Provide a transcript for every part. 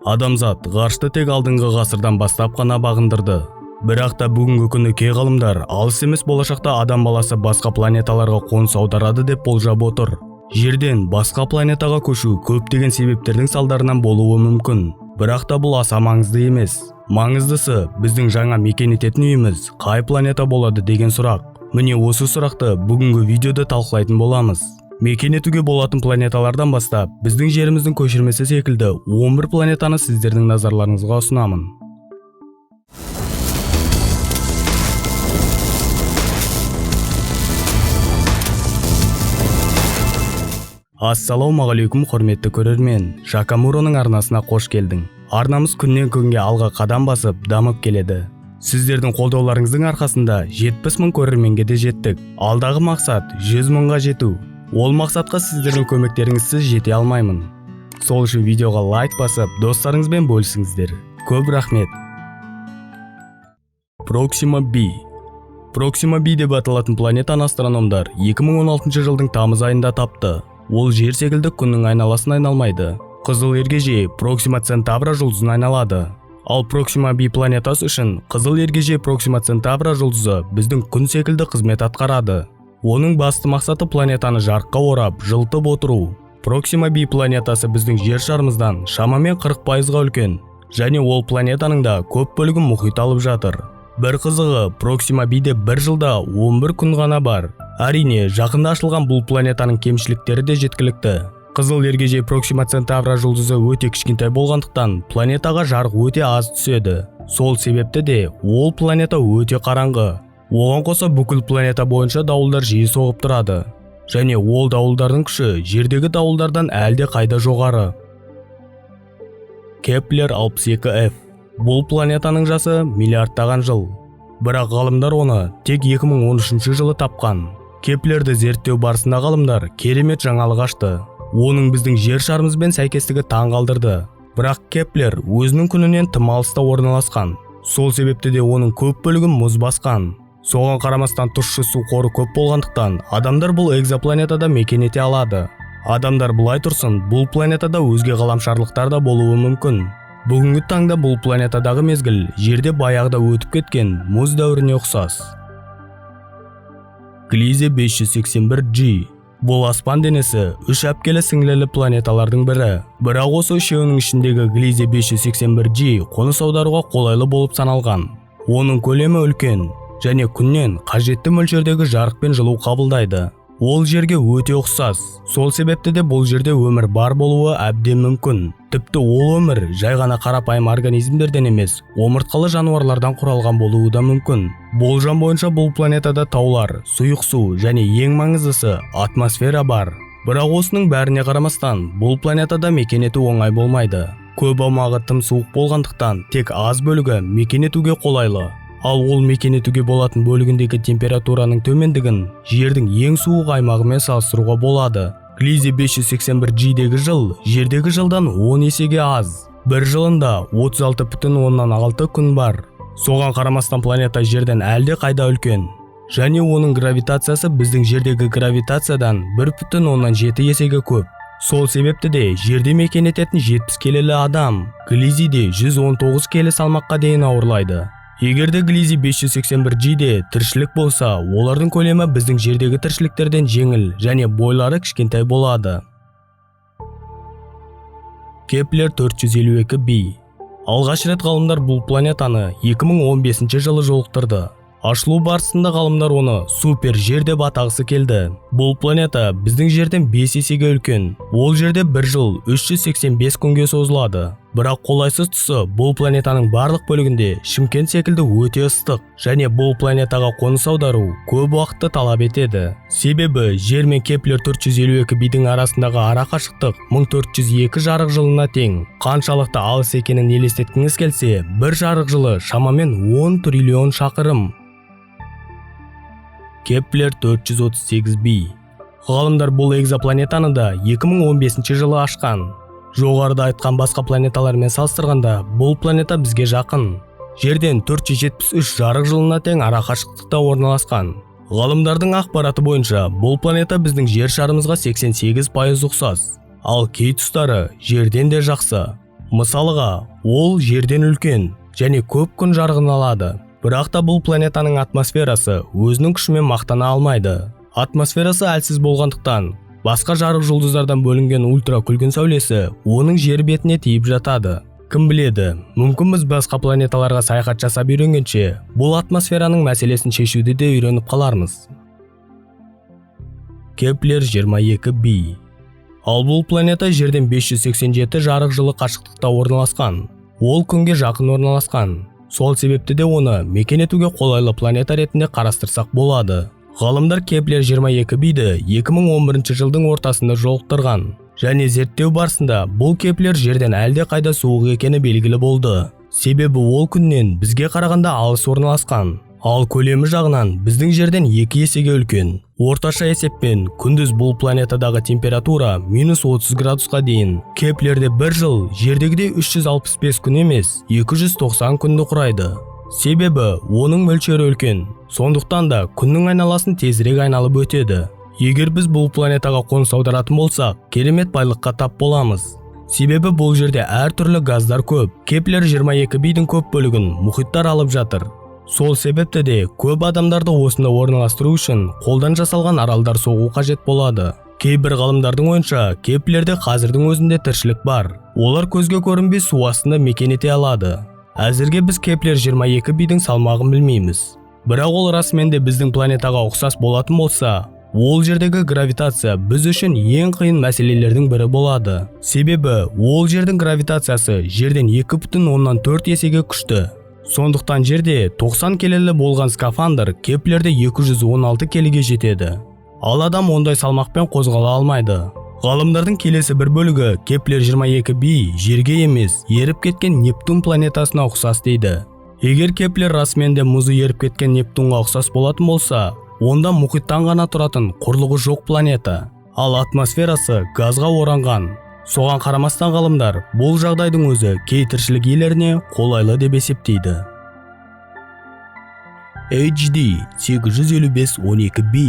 Адамзат ғарышты тек алдыңғы ғасырдан бастап қана бағындырды. Бірақ та бүгінгі күні кей ғалымдар алыс емес болашақта адам баласы басқа планеталарға қоныс аударады деп болжап отыр. Жерден басқа планетаға көшу көптеген себептердің салдарынан болуы мүмкін. Бірақ та бұл аса маңызды емес. Маңыздысы біздің жаңа мекен ететін үйіміз қай планета болады деген сұрақ. Міне осы сұрақты бүгінгі видеода талқылайтын боламыз. Мекен етуге болатын планеталардан бастап, біздің жеріміздің көшірмесі секілді 11 планетаны сіздердің назарларыңызға ұсынамын. Ассалаумағалейкум, құрметті көрермен. Жакамуроның арнасына қош келдің. Арнамыз күннен күнге алға қадам басып, дамып келеді. Сіздердің қолдауларыңыздың арқасында 70 мың көрерменге де жеттік. Алдағы мақсат 100 мыңға жету. Ол мақсатқа сіздердің көмектеріңізсіз жете алмаймын. Сол үшін видеоға лайк басып, достарыңызбен бөлісіңіздер. Көп рахмет. Проксима B. Проксима B деп аталатын планетаны астрономдар 2016 жылдың тамыз айында тапты. Ол жер секілді күннің айналасын айналмайды. Қызыл ергежей Проксима Центавра жұлдызын айналады. Ал Проксима B планетасы үшін Қызыл ергежей Проксима Центавра жұлдызы біздің күн секілді қызмет атқарады. Оның басты мақсаты планетаны жарыққа орап, жылытып отыру. Проксима B планетасы біздің жер шарымыздан шамамен 40%-ға үлкен, және ол планетаның да көп бөлігін мұхит алып жатыр. Бір қызығы, Проксима B-де бір жылда 11 күн ғана бар. Әрине, жақында ашылған бұл планетаның кемшіліктері де жеткілікті. Қызыл ергежей Проксима Центавра жұлдызы өте кішкентай болғандықтан планетаға жарық өте аз түседі. Сол себепті де ол планета өте қараңғы. Оған қоса бүкіл планета бойынша дауылдар жиі соғып тұрады. Және ол дауылдардың күші жердегі дауылдардан әлде қайда жоғары. Кеплер 62F. Бұл планетаның жасы миллиардтаған жыл. Бірақ ғалымдар оны тек 2013 жылы тапқан. Кеплерді зерттеу барысында ғалымдар керемет жаңалық ашты. Оның біздің жер шарымызбен сәйкестігі таң қалдырды. Бірақ Кеплер өзінің күнінен тым алыста орналасқан. Сол себепті де оның көп бөлігін мұз басқан. Соған қарамастан тұщы су қоры көп болғандықтан адамдар бұл экзопланетада мекен ете алады. Адамдар былай тұрсын, бұл планетада өзге ғаламшарлықтар да болуы мүмкін. Бүгінгі таңда бұл планетадағы мезгіл жерде баяғыда өтіп кеткен мұз дәуіріне ұқсас. Глизе 581G. Бұл аспан денесі үш әпкелі сіңлілі планеталардың бірі. Бірақ осы үшеуінің ішіндегі Глизе 581G қоныс аударуға қолайлы болып саналған. Оның көлемі үлкен және күннен қажетті мөлшердегі жарық пен жылу қабылдайды. Ол жерге өте ұқсас. Сол себепті де бұл жерде өмір бар болуы әбден мүмкін. Тіпті ол өмір жай ғана қарапайым организмдерден емес, омыртқалы жануарлардан құралған болуы да мүмкін. Болжам бойынша бұл планетада таулар, сұйық су және ең маңыздысы атмосфера бар. Бірақ осының бәріне қарамастан бұл планетада мекен ету оңай болмайды. Көп аумағы тым суық болғандықтан тек аз бөлігі мекен етуге қолайлы. Ал ол мекен етуге болатын бөлігіндегі температураның төмендігін жердің ең суық аймағымен салыстыруға болады. Глизе 581G-дегі жыл жердегі жылдан 10 есеге аз. Бір жылында 36,6 күн бар. Соған қарамастан планета жерден әлде қайда үлкен. Және оның гравитациясы біздің жердегі гравитациядан 1,7 есеге көп. Сол себепті де жерде мекен ететін 70 келілі адам Глизиде 119 келі салмаққа дейін ауырлайды. Егер де Глизи 581G-де тіршілік болса, олардың көлемі біздің жердегі тіршіліктерден жеңіл және бойлары кішкентай болады. Кеплер 452b. Алғаш рет ғалымдар бұл планетаны 2015 жылы жолықтырды. Ашылу барысында ғалымдар оны супер жер деп атағысы келді. Бұл планета біздің жерден 5 есеге үлкен. Ол жерде бір жыл 385 күнге созылады. Бірақ қолайсыз тұсы бұл планетаның барлық бөлігінде Шымкент секілді өте ыстық және бұл планетаға қоныс аудару көп уақытты талап етеді. Себебі Жер мен Кеплер 452b-дің арасындағы ара қашықтық 1402 жарық жылына тең. Қаншалықты алыс екенін елестеткіңіз келсе, бір жарық жылы шамамен 10 триллион шақырым. Кеплер 438b. Ғалымдар бұл экзопланетаны да 2015 жылы ашқан. Жоғарыда айтқан басқа планеталармен салыстырғанда бұл планета бізге жақын. Жерден 473 жарық жылына тең ара қашықтықта орналасқан. Ғалымдардың ақпараты бойынша бұл планета біздің жер шарымызға 88% ұқсас. Ал кей тұстары жерден де жақсы. Мысалыға, ол жерден үлкен және көп күн жарығын алады. Бірақ та бұл планетаның атмосферасы өзінің күшімен мақтана алмайды. Атмосферасы әлсіз болғандықтан, басқа жарық жұлдыздардан бөлінген ультракүлгін сәулесі оның жер бетіне тиіп жатады. Кім біледі, мүмкін біз басқа планеталарға саяхат жасап үйренгенше, бұл атмосфераның мәселесін шешуді де үйреніп қалармыз. Кеплер 22b. Ал бұл планета жерден 587 жарық жылы қашықтықта орналасқан. Ол күнге жақын орналасқан. Сол себепті де оны мекен етуге қолайлы планета ретінде қарастырсақ болады. Ғалымдар Кеплер 22b'ді 2011 жылдың ортасында жолықтырған. Және зерттеу барысында бұл Кеплер жерден әлде қайда суық екені белгілі болды. Себебі ол күннен бізге қарағанда алыс орналасқан. Ал көлемі жағынан біздің жерден 2 есеге үлкен. Орташа есеппен күндіз бұл планетадағы температура минус 30 градусқа дейін. Кеплерде бір жыл жердегідей 365 күн емес, 290 күнді құрайды. Себебі оның мөлшері үлкен. Сондықтан да күннің айналасын тезірек айналып өтеді. Егер біз бұл планетаға қоныс аударатын болсақ, керемет байлыққа тап боламыз. Себебі бұл жерде әртүрлі газдар көп. Кеплер 22b'дің көп бөлігін мұхиттар алып жатыр. Сол себепті де көп адамдарды осында орналастыру үшін қолдан жасалған аралдар соғу қажет болады. Кейбір ғалымдардың ойынша, Кеплерде қазірдің өзінде тіршілік бар. Олар көзге көрінбей су астында мекен ете алады. Әзірге біз Кеплер 22b'дің салмағын білмейміз. Бірақ ол расымен де біздің планетаға ұқсас болатын болса, ол жердегі гравитация біз үшін ең қиын мәселелердің бірі болады. Себебі ол жердің гравитациясы жерден 2,4 есеге күшті. Сондықтан жерде 90 келілі болған скафандр Кеплерде 216 келіге жетеді. Ал адам ондай салмақпен қозғала алмайды. Ғалымдардың келесі бір бөлігі Кеплер 22b жерге емес, еріп кеткен Нептун планетасына ұқсас дейді. Егер Кеплер расымен де мұзы еріп кеткен Нептунға ұқсас болатын болса, онда мұхиттан ғана тұратын құрлығы жоқ планета, ал атмосферасы газға оранған. Соған қарамастан ғалымдар бұл жағдайдың өзі кей тіршілік иелеріне қолайлы деп есептейді. HD 855-12b.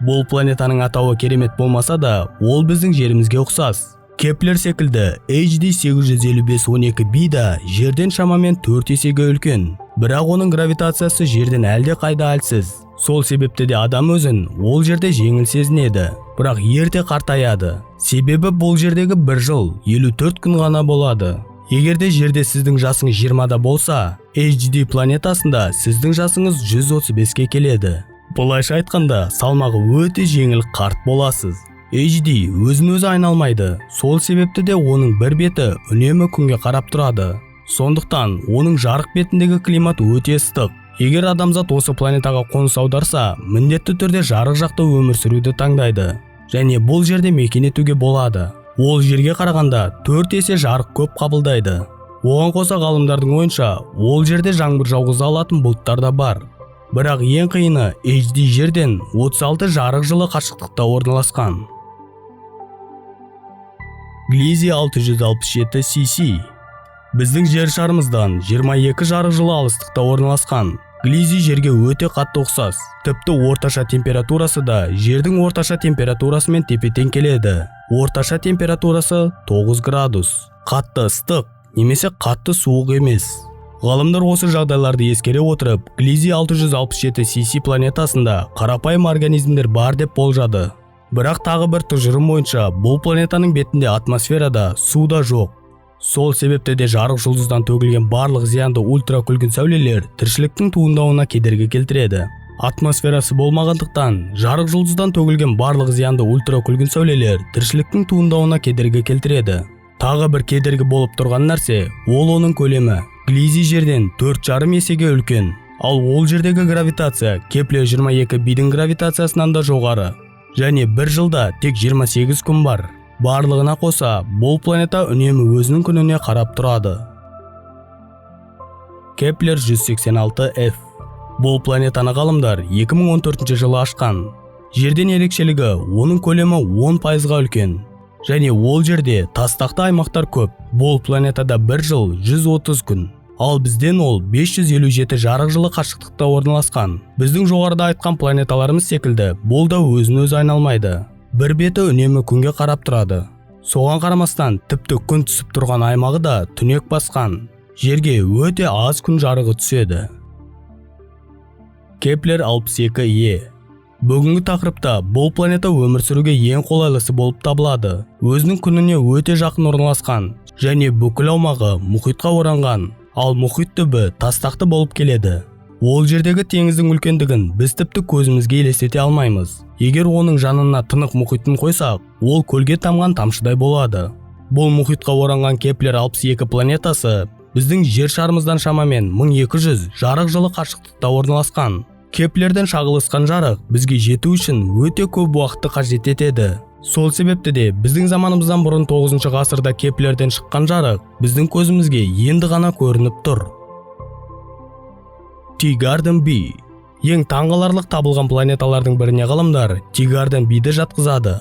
Бұл планетаның атауы керемет болмаса да, ол біздің жерімізге ұқсас. Кеплер секілді HD 855-12b да жерден шамамен 4 есеге үлкен. Бірақ оның гравитациясы жерден әлде қайда әлсіз. Сол себепті де адам өзін ол жерде жеңіл сезінеді, бірақ ерте қартаяды. Себебі бұл жердегі бір жыл 54 күн ғана болады. Егер де жерде сіздің жасыңыз 20-да болса, HD планетасында сіздің жасыңыз 135-ке келеді. Былайша айтқанда, салмағы өте жеңіл қарт боласыз. HD өзін өзі айналмайды. Сол себепті де оның бір беті үнемі күнге қарап тұрады. Сондықтан оның жарық бетіндегі климат өте ыстық. Егер адамзат осы планетаға қоныс аударса, міндетті түрде жарық жақта өмір сүруді таңдайды. Және бұл жерде мекен етуге болады. Ол жерге қарағанда 4 есе жарық көп қабылдайды. Оған қоса ғалымдардың ойынша, ол жерде жаңбыр жауғыза алатын бұлттар да бар. Бірақ ең қиыны, HD жерден 36 жарық жылы қашықтықта орналасқан. Глизе 667 cc. Біздің жер шарымыздан 22 жарық жылы алыстықта орналасқан. Глизи жерге өте қатты ұқсас. Тіпті орташа температурасы да жердің орташа температурасымен тепе-тең келеді. Орташа температурасы 9 градус. Қатты ыстық немесе қатты суық емес. Ғалымдар осы жағдайларды ескере отырып, Глизи 667 cc планетасында қарапайым организмдер бар деп болжады. Бірақ тағы бір тұжырым бойынша, бұл планетаның бетінде атмосферада су да жоқ. Сол себепті де жарық жұлдыздан төгілген барлық зиянды ультракүлгін сәулелер тіршіліктің туындауына кедергі келтіреді. Атмосферасы болмағандықтан, жарық жұлдыздан төгілген барлық зиянды ультракүлгін сәулелер тіршіліктің туындауына кедергі келтіреді. Тағы бір кедергі болып тұрған нәрсе, ол оның көлемі. Глизи жерден 4,5 есеге үлкен. Ал ол жердегі гравитация Кеплер 22b'дің гравитациясынан да жоғары. Және бір жылда тек 28 күн бар. Барлығына қоса, бұл планета үнемі өзінің күніне қарап тұрады. Кеплер 186f. Бұл планетаны ғалымдар 2014 жылы ашқан. Жерден ерекшелігі, оның көлемі 10 пайызға үлкен. Және ол жерде тастақты аймақтар көп. Бұл планетада бір жыл 130 күн. Ал бізден ол 557 жарық жылы қашықтықта орналасқан. Біздің жоғарыда айтқан планеталарымыз секілді, бұл да өзін өзі айналмайды. Бір беті үнемі күнге қарап тұрады. Соған қарамастан, тіпті күн түсіп тұрған аймағы да түнек басқан. Жерге өте аз күн жарығы түседі. Кеплер 62 е. Бүгінгі тақырыпта бұл планета өмір сүруге ең қолайлысы болып табылады. Өзінің күніне өте жақын орналасқан және бүкіл аумағы мұхитқа оранған, ал мұхит түбі тастақты болып келеді. Ол жердегі теңіздің үлкендігін біз тіпті көзімізге елестете алмаймыз. Егер оның жанына Тынық мұхитын қойсақ, ол көлге тамған тамшыдай болады. Бұл мұхитқа оранған Кеплер 62 планетасы біздің жер шарымыздан шамамен 1200 жарық жылы қашықтықта орналасқан. Кеплерден шағылысқан жарық бізге жету үшін өте көп уақытты қажет етеді. Сол себепті де біздің заманымыздан бұрын 9 ғасырда Кеплерден шыққан жарық біздің көзімізге енді ғана көрініп тұр. Тигарден Би. Ең таңғаларлық табылған планеталардың біріне ғалымдар Тигарден Биді жатқызады.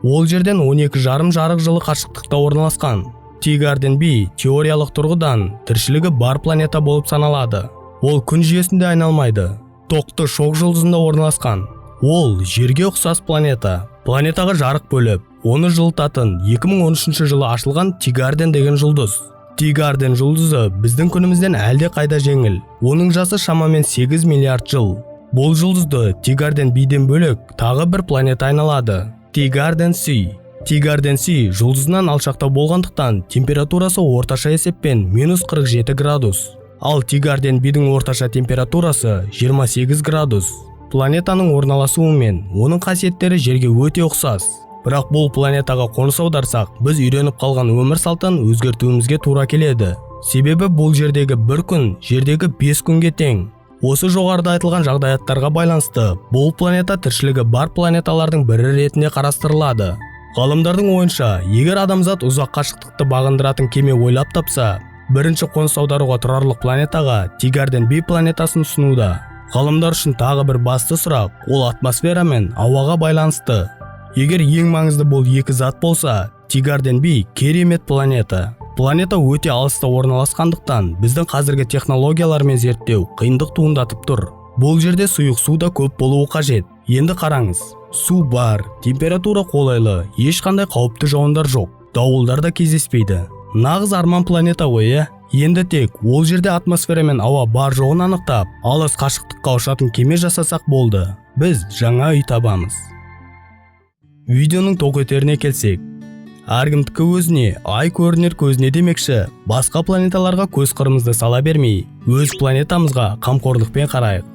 Ол жерден 12,5 жарық жылы қашықтықта орналасқан. Тигарден Би теориялық тұрғыдан тіршілігі бар планета болып саналады. Ол күн жүйесінде айналмайды. Тоқты шоқ жұлдызында орналасқан. Ол жерге ұқсас планета. Планетаға жарық бөліп, оны жылытатын 2013 жылы ашылған Тигарден деген жұлдыз. Тигарден жұлдызы біздің күнімізден әлде қайда жеңіл. Оның жасы шамамен 8 миллиард жыл. Бұл жұлдызды Тигарден Биден бөлек тағы бір планета айналады. Тигарден Си. Тигарден Си жұлдызынан алшақтау болғандықтан, температурасы орташа есеппен минус 47 градус. Ал Тигарден Бидің орташа температурасы 28 градус. Планетаның орналасуы мен оның қасиеттері жерге өте ұқсас. Бірақ бұл планетаға қоныс аударсақ, біз үйреніп қалған өмір салтын өзгертуімізге тура келеді. Себебі бұл жердегі бір күн жердегі 5 күнге тең. Осы жоғарыда айтылған жағдаяттарға байланысты бұл планета тіршілігі бар планеталардың бірі ретінде қарастырылады. Ғалымдардың ойынша, егер адамзат ұзақ қашықтықты бағындыратын кеме ойлап тапса, бірінші қоныс аударуға тұрарлық планетаға Тигарден Би планетасын ұсынуда. Ғалымдар үшін тағы бір басты сұрақ ол атмосфера мен ауаға байланысты. Егер ең маңызды бұл екі зат болса, Тигарден Би керемет планета. Планета өте алыста орналасқандықтан, біздің қазіргі технологиялармен зерттеу қиындық туындатып тұр. Бұл жерде сұйық су да көп болуы қажет. Енді қараңыз, су бар, температура қолайлы, ешқандай қауіпті жауындар жоқ, дауылдар да кездеспейді. Нағыз арман планета ғой, иә? Енді тек ол жерде атмосфера мен ауа бар жоғын анықтап, алыс қашықтыққа ұшатын кеме жасасақ болды. Біз жаңа үй табамыз. Видеоның тоқетеріне келсек, әркімдікі өзіне, ай көрінер көзіне демекші, басқа планеталарға көз қырымызды сала бермей, өз планетамызға қамқорлықпен қарайық.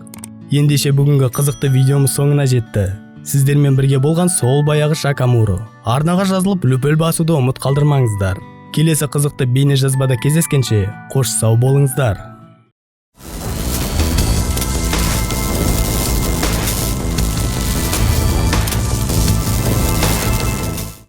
Ендеше, бүгінгі қызықты видеомыз соңына жетті. Сіздермен бірге болған сол баяғы Шакамуру. Арнаға жазылып, лүпіл басуды ұмыт қалдырмаңыздар. Келесі қызықты бейне жазбада кездескенше, қош сау болыңыздар.